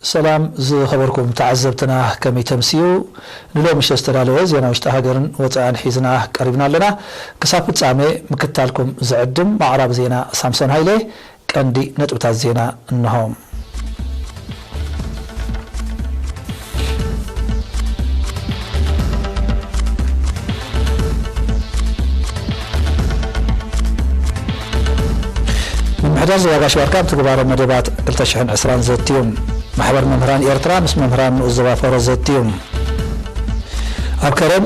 ሰላም ዝኸበርኩም ተዓዘብትና፣ ከመይ ተምስዩ? ንሎሚ ምሸት ዝተዳለወ ዜና ውሽጢ ሃገርን ወጻእን ሒዝና ቀሪብና ኣለና። ክሳብ ፍጻሜ ምክታልኩም ዝዕድም ኣቕራቢ ዜና ሳምሶን ሃይለ። ቀንዲ ነጥብታት ዜና እንሆ። ምምሕዳር ዞባ ጋሽ ባርካ ኣብ ትግባረ መደባት ክልተ ሽሕን ዕስራን ዘትዩ። ማሕበር መምህራን ኤርትራ ምስ መምህራን ንኡስ ዞባ ፈሮ ዘትዩ። ኣብ ከረን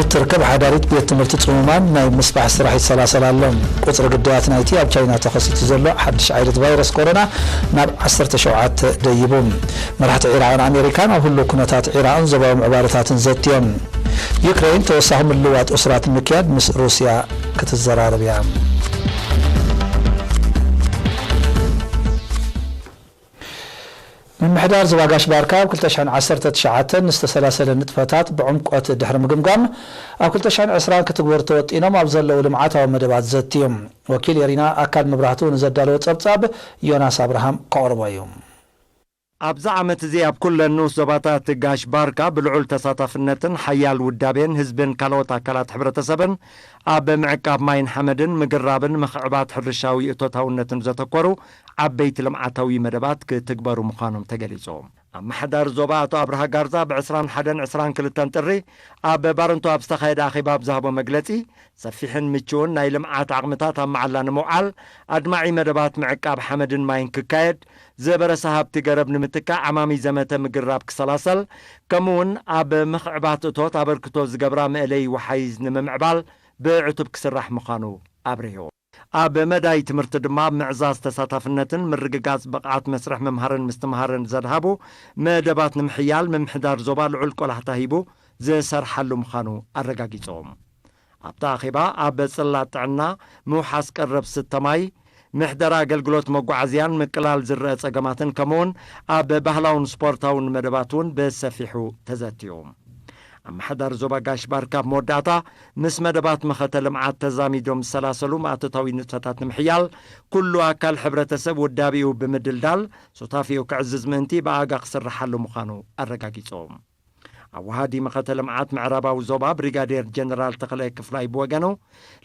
እትርከብ ሓዳሪት ቤት ትምህርቲ ጽሙማን ናይ ምስፋሕ ስራሕ ይሰላሰል ኣሎ። ቁጽሪ ግዳያት ናይቲ ኣብ ቻይና ተኸሲቱ ዘሎ ሓድሽ ዓይነት ቫይረስ ኮሮና ናብ ዓሰርተ ሸውዓተ ደይቡ። መራሕቲ ዒራቕን ኣሜሪካን ኣብ ህሉው ኩነታት ዒራቕን ዞባዊ ምዕባለታትን ዘትዮም። ዩክሬን ተወሳኺ ምልዋጥ እሱራት ንምክያድ ምስ ሩስያ ክትዘራረብ እያ። ምምሕዳር ዞባ ጋሽ ባርካ ኣብ ክልተ ሽሕን ዓሰርተ ትሽዓተን ዝተሰላሰለ ንጥፈታት ብዕምቆት ድሕሪ ምግምጋም፣ ኣብ ክልተ ሽሕን ዕስራን ክትግበሩ ተወጢኖም ኣብ ዘለዉ ልምዓታዊ መደባት ዘትዮም። ወኪል ኤሪና ኣካል መብራህቱ ንዘዳለወ ጸብጻብ ዮናስ ኣብርሃም ከቕርቦ እዩ። ኣብዚ ዓመት እዚ ኣብ ኩለን ንኡስ ዞባታት ጋሽ ባርካ ብልዑል ተሳታፍነትን ሓያል ውዳቤን ህዝብን ካልኦት ኣካላት ሕብረተሰብን ኣብ ምዕቃብ ማይን ሓመድን ምግራብን ምኽዕባት ሕርሻዊ እቶታውነትን ዘተኮሩ ዓበይቲ ልምዓታዊ መደባት ክትግበሩ ምዃኖም ተገሊጹ። ኣመሓዳሪ ዞባ ኣቶ ኣብርሃ ጋርዛ ብ ዕስራን ሓደን ዕስራን ክልተን ጥሪ ኣብ ባረንቱ ኣብ ዝተኻየደ ኣኼባ ኣብ ዝሃቦ መግለጺ፣ ሰፊሕን ምቹውን ናይ ልምዓት ዓቕምታት ኣብ መዓላ ንምውዓል ኣድማዒ መደባት ምዕቃብ ሓመድን ማይን ክካየድ፣ ዝበረሰ ሃብቲ ገረብ ንምትካእ ዓማሚ ዘመተ ምግራብ ክሰላሰል፣ ከምኡውን ኣብ ምኽዕባት እቶት ኣበርክቶ ዝገብራ መእለዪ ወሓይዝ ንምምዕባል ብዕቱብ ክስራሕ ምዃኑ ኣብሪሁ። ኣብ መዳይ ትምህርቲ ድማ ኣብ ምዕዛዝ ተሳታፍነትን ምርግጋጽ ብቕዓት መስርሕ ምምሃርን ምስትምሃርን ዘድሃቡ መደባት ንምሕያል ምምሕዳር ዞባ ልዑል ቆላሕታ ሂቡ ዝሰርሓሉ ምዃኑ ኣረጋጊጾም። ኣብቲ ኣኼባ ኣብ ጽላት ጥዕና፣ ምውሓስ ቀረብ ስተ ማይ፣ ምሕደራ ኣገልግሎት መጓዓዝያን ምቅላል ዝረአ ጸገማትን ከምኡውን ኣብ ባህላውን ስፖርታውን መደባት እውን ብሰፊሑ ተዘትዩ። ኣመሓዳሪ ዞባ ጋሽ ባርካ ኣብ መወዳእታ፣ ምስ መደባት መኸተ ልምዓት ተዛሚዶም ዝሰላሰሉ ማእቶታዊ ንጥፈታት ንምሕያል፣ ኩሉ ኣካል ሕብረተሰብ ውዳቤኡ ብምድልዳል፣ ሱታፌኡ ክዕዝዝ ምእንቲ ብኣጋ ክስርሓሉ ምዃኑ ኣረጋጊጾም። ኣወሃዲ መኸተ ልምዓት ምዕራባዊ ዞባ ብሪጋዴር ጀነራል ተኽለ ክፍላይ ብወገኑ፣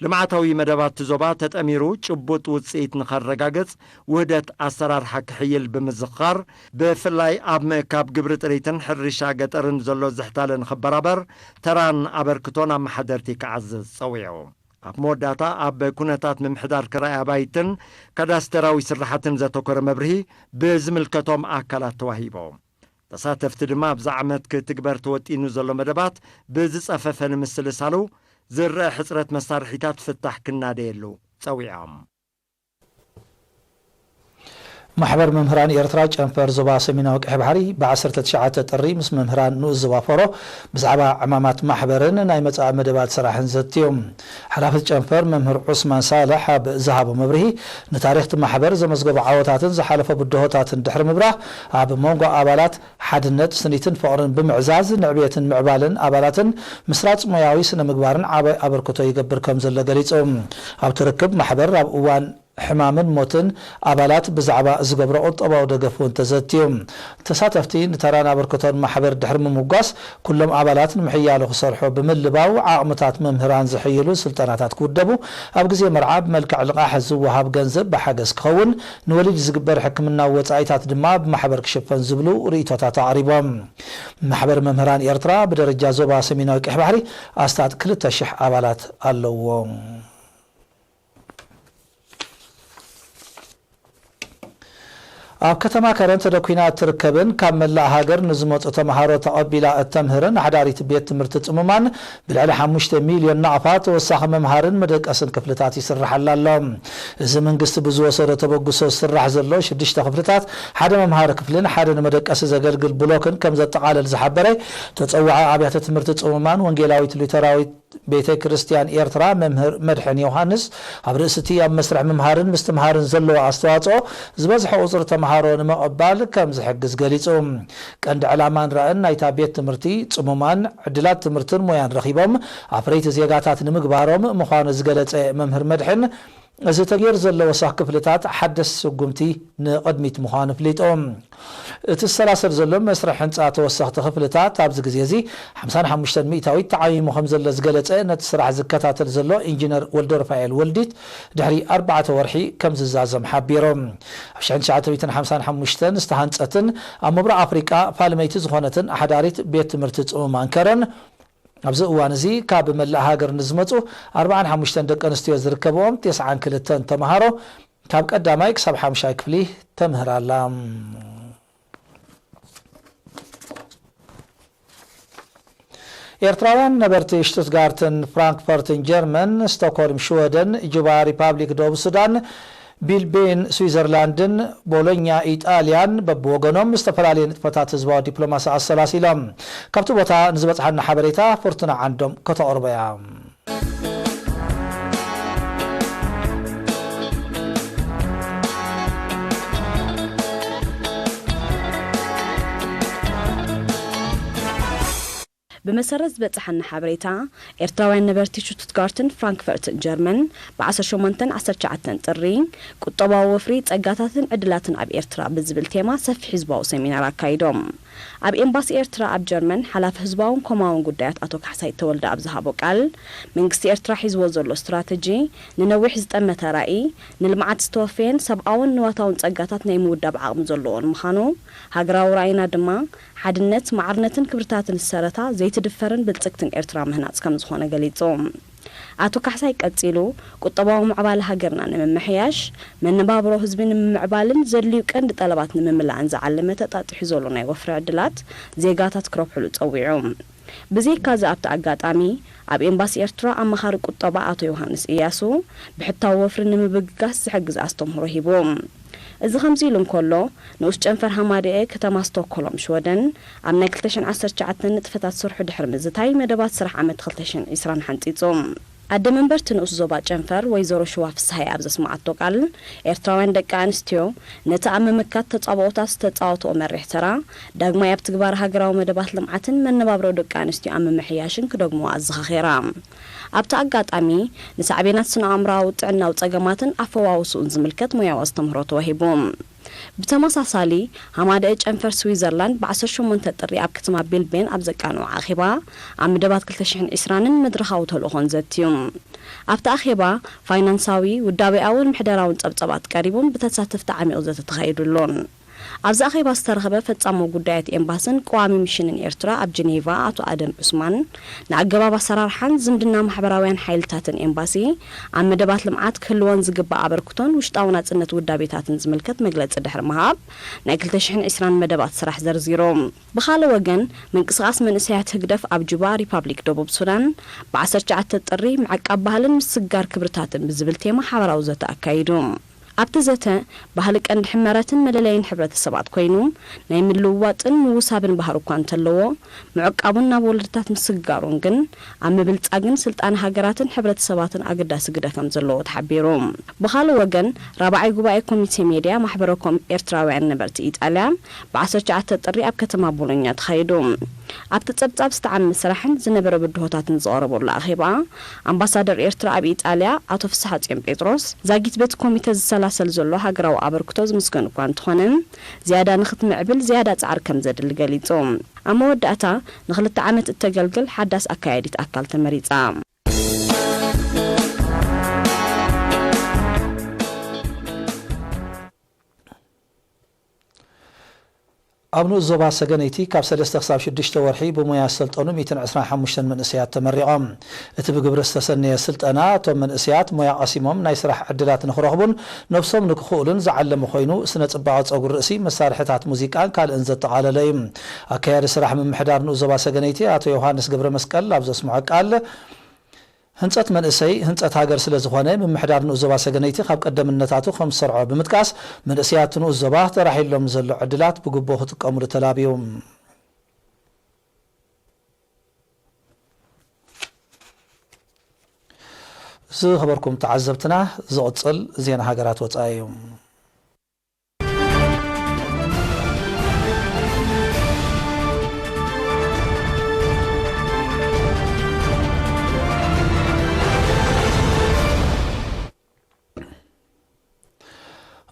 ልምዓታዊ መደባት እቲ ዞባ ተጠሚሩ ጭቡጥ ውጽኢት ንኸረጋግጽ ውህደት ኣሰራርሓ ክሕይል ብምዝኽኻር፣ ብፍላይ ኣብ ምእካብ ግብሪ ጥሪትን ሕርሻ ገጠርን ዘሎ ዝሕታለ ንኽበራበር ተራን ኣበርክቶን ኣመሓደርቲ ክዓዝዝ ጸዊዑ። ኣብ መወዳእታ ኣብ ኩነታት ምምሕዳር ክራይ ኣባይትን ካዳስተራዊ ስራሓትን ዘተኮረ መብርሂ ብዝምልከቶም ኣካላት ተዋሂቦም። ተሳተፍቲ ድማ ኣብዚ ዓመት ክትግበር ተወጢኑ ዘሎ መደባት ብዝጸፈፈ ንምስልሳሉ ዝረአ ሕጽረት መሳርሒታት ፍታሕ ክናደየሉ ጸዊዖም። ማሕበር መምህራን ኤርትራ ጨንፈር ዞባ ሰሜናዊ ቀይሕ ባሕሪ ብ ዓሰርተ ትሽዓተ ጥሪ ምስ መምህራን ንኡስ ዞባ ፈሮ ብዛዕባ ዕማማት ማሕበርን ናይ መጻኢ መደባት ስራሕን ዘትዮም። ሓላፊ ጨንፈር መምህር ዑስማን ሳልሕ ኣብ ዝሃቦ መብርሂ፣ ንታሪኽ እቲ ማሕበር ዘመዝገቦ ዓወታትን ዝሓለፎ ብድሆታትን ድሕሪ ምብራህ፣ ኣብ መንጎ ኣባላት ሓድነት፣ ስኒትን ፍቕርን ብምዕዛዝ፣ ንዕቤትን ምዕባልን ኣባላትን ምስራጽ ሞያዊ ስነ ምግባርን ዓቢ ኣበርክቶ ይገብር ከም ዘሎ ገሊጹ። ኣብቲ ርክብ፣ ማሕበር ኣብ እዋን ሕማምን ሞትን ኣባላት ብዛዕባ ዝገብሮ ቁጠባዊ ደገፍ እውን ተዘትዩ። ተሳተፍቲ ንተራን ኣበርክቶን ማሕበር ድሕሪ ምምጓስ፣ ኩሎም ኣባላት ንምሕያሉ ክሰርሑ ብምልባው፣ ዓቕምታት መምህራን ዝሕይሉ ስልጠናታት ክውደቡ፣ ኣብ ግዜ መርዓ ብመልክዕ ልቓሕ ዝወሃብ ገንዘብ ብሓገዝ ክኸውን፣ ንወሊድ ዝግበር ሕክምናዊ ወጻኢታት ድማ ብማሕበር ክሽፈን ዝብሉ ርእይቶታት ኣቕሪቦም። ማሕበር መምህራን ኤርትራ ብደረጃ ዞባ ሰሜናዊ ቀይሕ ባሕሪ ኣስታት ክልተ ሽሕ ኣባላት ኣለዎ። ኣብ ከተማ ከረን ተደኲና እትርከብን ካብ መላእ ሃገር ንዝመጹ ተምሃሮ ተቐቢላ እተምህርን ሓዳሪት ቤት ትምህርቲ ጽሙማን፣ ብልዕሊ ሓሙሽተ ሚልዮን ናቕፋ ተወሳኺ መምሃርን መደቀስን ክፍልታት ይስርሓላ ኣሎ። እዚ መንግስቲ ብዝወሰዶ ተበግሶ ዝስራሕ ዘሎ ሽዱሽተ ክፍልታት፣ ሓደ መምሃሪ ክፍልን ሓደ ንመደቀሲ ዘገልግል ብሎክን ከም ዘጠቓልል ዝሓበረ ተጸዋዒ ኣብያተ ትምህርቲ ጽሙማን ወንጌላዊት ሉተራዊት ቤተ ክርስቲያን ኤርትራ መምህር መድሕን ዮሃንስ፣ ኣብ ርእሲ እቲ ኣብ መስርሕ ምምሃርን ምስትምሃርን ዘለዎ ኣስተዋጽኦ፣ ዝበዝሐ ቁጽሪ ተምሃሮ ንምቕባል ከም ዝሕግዝ ገሊጹ። ቀንዲ ዕላማን ራእን ናይታ ቤት ትምህርቲ፣ ጽሙማን ዕድላት ትምህርትን ሞያን ረኺቦም ኣፍረይቲ ዜጋታት ንምግባሮም ምዃኑ ዝገለጸ መምህር መድሕን፣ እዚ ተገይሩ ዘሎ ወሳኽ ክፍልታት ሓደስ ስጉምቲ ንቕድሚት ምዃኑ ኣፍሊጡ። እቲ ዝሰላሰል ዘሎ መስርሕ ህንጻ ተወሰኽቲ ክፍልታት ኣብዚ ግዜ እዚ ሓምሳን ሓሙሽተን ሚእታዊት ተዓሚሙ ከም ዘሎ ዝገለጸ ነቲ ስራሕ ዝከታተል ዘሎ ኢንጂነር ወልደሩፋኤል ወልዲት ድሕሪ ኣርባዕተ ወርሒ ከም ዝዛዘም ሓቢሩ። ኣብ ሽሕን ትሽዓተ ሚእትን ሓምሳን ሓሙሽተን ዝተሃንጸትን ኣብ ምብራቕ ኣፍሪቃ ፋልመይቲ ዝኾነትን ኣሕዳሪት ቤት ትምህርቲ ጽሙም ኣንከረን ኣብዚ እዋን እዚ ካብ መላእ ሃገር ንዝመጹ ኣርባዓን ሓሙሽተን ደቂ ኣንስትዮ ዝርከብኦም ተስዓን ክልተን ተምሃሮ ካብ ቀዳማይ ክሳብ ሓምሻይ ክፍሊ ተምህር ኣላ። ኤርትራውያን ነበርቲ ሽቱትጋርትን ፍራንክፈርትን ጀርመን፣ ስቶክሆልም ሽወደን፣ ጁባ ሪፓብሊክ ደቡብ ሱዳን፣ ቢልቤን ስዊዘርላንድን ቦሎኛ ኢጣልያን በብወገኖም ዝተፈላለየ ንጥፈታት ህዝባዊ ዲፕሎማሲ ኣሰላሲሎም። ካብቲ ቦታ ንዝበጽሓና ሓበሬታ ፍርቱና ዓንዶም ከተቕርቦ እያ። ብመሰረት ዝበጽሓና ሓበሬታ፣ ኤርትራውያን ነበርቲ ሽቱትጋርትን ፍራንክፈርትን ጀርመን፣ ብ ዓሰርተ ሸሞንተን ዓሰርተ ትሽዓተን ጥሪ፣ ቁጠባዊ ወፍሪ፣ ጸጋታትን ዕድላትን ኣብ ኤርትራ ብዝብል ቴማ ሰፊሕ ህዝባዊ ሰሚናር ኣካይዶም። ኣብ ኤምባሲ ኤርትራ ኣብ ጀርመን ሓላፊ ህዝባውን ኮማውን ጉዳያት ኣቶ ካሕሳይ ተወልደ ኣብ ዝሃቦ ቃል፣ መንግስቲ ኤርትራ ሒዝዎ ዘሎ ስትራተጂ ንነዊሕ ዝጠመተ ራእይ፣ ንልምዓት ዝተወፈየን ሰብኣውን ንዋታውን ጸጋታት ናይ ምውዳብ ዓቕሚ ዘለዎን ምዃኑ፣ ሃገራዊ ራእይና ድማ ሓድነት፣ ማዕርነትን ክብርታትን ዝሰረታ ዘይትድፈርን ብልጽግትን ኤርትራ ምህናጽ ከም ዝኾነ ገሊጹ። ኣቶ ካሕሳይ ቀጺሉ፣ ቁጠባዊ ምዕባለ ሃገርና ንምምሕያሽ፣ መነባብሮ ህዝቢ ንምምዕባልን ዘድልዩ ቀንዲ ጠለባት ንምምላእን ዝዓለመ ተጣጢሑ ዘሎ ናይ ወፍሪ ዕድላት ዜጋታት ክረብሕሉ ጸዊዑ። ብዘይካዚ ኣብቲ ኣጋጣሚ፣ ኣብ ኤምባሲ ኤርትራ ኣማኻሪ ቁጠባ ኣቶ ዮሃንስ ኢያሱ ብሕታዊ ወፍሪ ንምብግጋስ ዝሕግዝ ኣስተምህሮ ሂቡ። እዚ ከምዚ ኢሉ እንከሎ፣ ንኡስ ጨንፈር ሃማደኤ ከተማ ስቶክሆልም ሽወደን ኣብ ናይ ክልተ ሽሕን ዓሰርተ ትሽዓተን ንጥፈታት ስርሑ ድሕሪ ምዝታይ መደባት ስራሕ ዓመት ክልተ ሽሕን ዕስራን ሓንጺጹ። ኣደ መንበርቲ ንኡስ ዞባ ጨንፈር ወይዘሮ ሽዋ ፍስሃይ ኣብ ዘስመዓቶ ቃል፣ ኤርትራውያን ደቂ ኣንስትዮ ነቲ ኣብ ምምካት ተጻብኦታት ዝተጻወትኦ መሪሕ ተራ ዳግማይ ኣብ ትግባረ ሃገራዊ መደባት ልምዓትን መነባብሮ ደቂ ኣንስትዮ ኣብ ምምሕያሽን ክደግምዎ ኣዘኻኺራ። ኣብቲ ኣጋጣሚ፣ ንሳዕቤናት ስነ-ኣእምሮኣዊ ጥዕናዊ ጸገማትን ኣፈዋውስኡን ዝምልከት ሞያዊ ኣስተምህሮ ተዋሂቡ። ብተመሳሳሊ፣ ሃማደኤ ጨንፈር ስዊዘርላንድ ብ ዓሰርተ ሸሞንተ ጥሪ ኣብ ከተማ ቤልቤን ኣብ ዘቃንዖ ኣኼባ፣ ኣብ መደባት ክልተ ሽሕን ዕስራን መድረኻዊ ተልእኾን ዘትዩ። ኣብቲ ኣኼባ፣ ፋይናንሳዊ፣ ውዳቤኣውን ምሕደራውን ጸብጸባት ቀሪቡን ብተሳተፍቲ ዓሚቕ ዘተ ተኻይዱሉን። ኣብዚ ኣኼባ ዝተረኸበ ፈጻሚ ጉዳያት ኤምባስን ቀዋሚ ሚሽንን ኤርትራ ኣብ ጀኔቫ ኣቶ ኣደም ዑስማን፣ ንኣገባብ ኣሰራርሓን ዝምድና ማሕበራውያን ሓይልታትን ኤምባሲ ኣብ መደባት ልምዓት ክህልወን ዝግባእ ኣበርክቶን ውሽጣዊ ናጽነት ውዳቤታትን ዝምልከት መግለጺ ድሕሪ ምሃብ፣ ናይ ክልተ ሽሕን ዕስራን መደባት ስራሕ ዘርዚሩ። ብኻልእ ወገን፣ ምንቅስቓስ መንእሰያት ህግደፍ ኣብ ጁባ ሪፓብሊክ ደቡብ ሱዳን፣ ብ ዓሰርተ ትሽዓተ ጥሪ ምዕቃብ ባህልን ምስግጋር ክብርታትን ብዝብል ቴማ ሓበራዊ ዘተ ኣካይዱ። ኣብቲ ዘተ፣ ባህሊ ቀንዲ ሕመረትን መለለይን ሕብረተሰባት ኮይኑ፣ ናይ ምልውዋጥን ምውሳብን ባህሪ እኳ እንተለዎ፣ ምዕቃቡን ናብ ወለዶታት ምስግጋሩን ግን፣ ኣብ ምብልጻግን ስልጣነ ሃገራትን ሕብረተሰባትን ኣገዳሲ ግደ ከም ዘለዎ ተሓቢሩ። ብኻልእ ወገን፣ ራብዓይ ጉባኤ ኮሚቴ ሜድያ ማሕበረ ኮም ኤርትራውያን ነበርቲ ኢጣልያ፣ ብ ዓሰርተ ትሽዓተ ጥሪ ኣብ ከተማ ቦሎኛ ተኻይዱ። ኣብቲ ጸብጻብ ዝተዓመ ስራሕን ዝነበረ ብድሆታትን ዝቐረበሉ ኣኼባ፣ ኣምባሳደር ኤርትራ ኣብ ኢጣልያ ኣቶ ፍስሓጽዮን ጴጥሮስ፣ ዛጊት በቲ ኮሚተ ዝሰላሰል ዘሎ ሃገራዊ ኣበርክቶ ዝምስገን እኳ እንተኾነ፣ ዝያዳ ንኽትምዕብል ዝያዳ ጻዕሪ ከም ዘድሊ ገሊጹ። ኣብ መወዳእታ፣ ንኽልተ ዓመት እተገልግል ሓዳስ ኣካያዲት ኣካል ተመሪጻ። ኣብ ንኡስ ዞባ ሰገነይቲ ካብ ሰለስተ ክሳብ ሽዱሽተ ወርሒ ብሞያ ዝሰልጠኑ ሚእትን ዕስራን ሓሙሽተን መንእሰያት ተመሪቖም። እቲ ብግብሪ ዝተሰነየ ስልጠና፣ እቶም መንእሰያት ሞያ ቀሲሞም ናይ ስራሕ ዕድላት ንኽረኽቡን ነብሶም ንክኽእሉን ዝዓለመ ኮይኑ፣ ስነ ጽባቐ ጸጉሪ ርእሲ፣ መሳርሕታት ሙዚቃን ካልእን ዘጠቓለለ እዩ። ኣካያዲ ስራሕ ምምሕዳር ንኡስ ዞባ ሰገነይቲ ኣቶ ዮሃንስ ገብረ መስቀል ኣብ ዘስምዖ ቃል፣ ህንጸት መንእሰይ ህንጸት ሃገር ስለ ዝኾነ፣ ምምሕዳር ንኡስ ዞባ ሰገነይቲ ካብ ቀደምነታቱ ከም ዝሰርዖ ብምጥቃስ፣ መንእሰያት ንኡስ ዞባ ተራሒሎም ዘሎ ዕድላት ብግቡእ ክጥቀሙሉ ተላብዩ። ዝኸበርኩም ተዓዘብትና፣ ዝቕጽል ዜና ሃገራት ወጻኢ እዩ።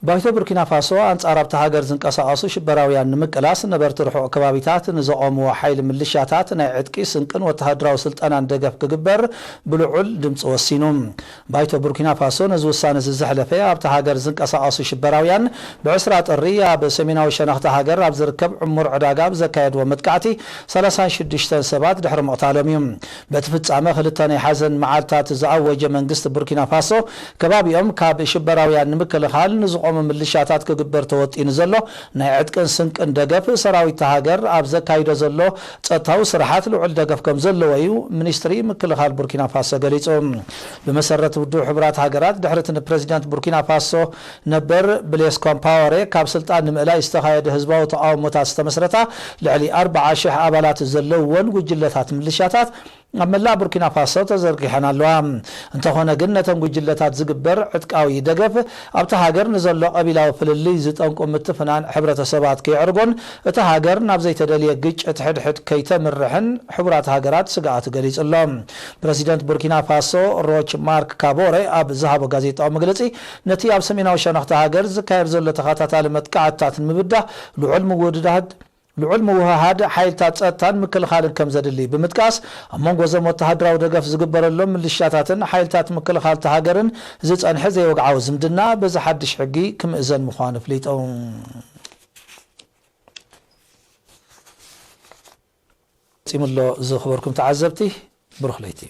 ባይቶ ቡርኪና ፋሶ ኣንጻር ኣብታ ሃገር ዝንቀሳቐሱ ሽበራውያን ንምቅላስ ነበርቲ ርሑቕ ከባቢታት ንዘቖምዎ ሓይሊ ምልሻታት ናይ ዕጥቂ ስንቅን ወተሃደራዊ ስልጠናን ደገፍ ክግበር ብልዑል ድምፂ ወሲኑ። ባይቶ ቡርኪና ፋሶ ነዚ ውሳነ እዚ ዘሕለፈ ኣብታ ሃገር ዝንቀሳቐሱ ሽበራውያን ብዕስራ ጥሪ ኣብ ሰሜናዊ ሸነኽቲ ሃገር ኣብ ዝርከብ ዕሙር ዕዳጋ ኣብ ዘካየድዎ መጥቃዕቲ ሰላሳን ሽዱሽተን ሰባት ድሕሪ ምቕታሎም እዩ። በቲ ፍጻመ ክልተ ናይ ሓዘን መዓልታት ዝኣወጀ መንግስቲ ቡርኪና ፋሶ ከባቢኦም ካብ ሽበራውያን ንምክልኻል ንዝቖሙ ምልሻታት ክግበር ተወጢኑ ዘሎ ናይ ዕጥቅን ስንቅን ደገፍ ሰራዊት ሃገር ኣብ ዘካይዶ ዘሎ ጸጥታዊ ስራሓት ልዑል ደገፍ ከም ዘለዎ እዩ ሚኒስትሪ ምክልኻል ቡርኪና ፋሶ ገሊጹ። ብመሰረት ውድብ ሕቡራት ሃገራት ድሕሪ እቲ ንፕረዚደንት ቡርኪና ፋሶ ነበር ብሌስ ኮምፓወሬ ካብ ስልጣን ንምእላይ ዝተኻየደ ህዝባዊ ተቓውሞታት ዝተመስረታ ልዕሊ ኣርባዓ ሽሕ ኣባላት ዘለውወን ጉጅለታት ምልሻታት ኣብ መላእ ቡርኪና ፋሶ ተዘርጊሐን ኣለዋ። እንተኾነ ግን ነተን ጉጅለታት ዝግበር ዕጥቃዊ ደገፍ ኣብቲ ሃገር ንዘሎ ቀቢላዊ ፍልልይ ዝጠንቁ ምትፍናን ሕብረተሰባት ከየዕርጎን እቲ ሃገር ናብ ዘይተደልየ ግጭት ሕድሕድ ከይተምርሕን ሕቡራት ሃገራት ስግኣቱ ገሊጹ ኣሎ። ፕረዚደንት ቡርኪና ፋሶ ሮች ማርክ ካቦሬ ኣብ ዝሃቦ ጋዜጣዊ መግለጺ ነቲ ኣብ ሰሜናዊ ሸነኽቲ ሃገር ዝካየድ ዘሎ ተኸታታሊ መጥቃዕትታት ንምብዳህ ልዑል ምውድዳድ ልዑል ምውህሃድ ሓይልታት ጸጥታን ምክልኻልን ከም ዘድሊ ብምጥቃስ ኣብ መንጎ እዞም ወተሃደራዊ ደገፍ ዝግበረሎም ምልሻታትን ሓይልታት ምክልኻል እታ ሃገርን ዝጸንሐ ዘይወግዓዊ ዝምድና በዚ ሓድሽ ሕጊ ክምእዘን ምዃኑ ኣፍሊጡ። ጺምሎ ዝኽበርኩም ተዓዘብቲ ብሩኽ ለይቲ።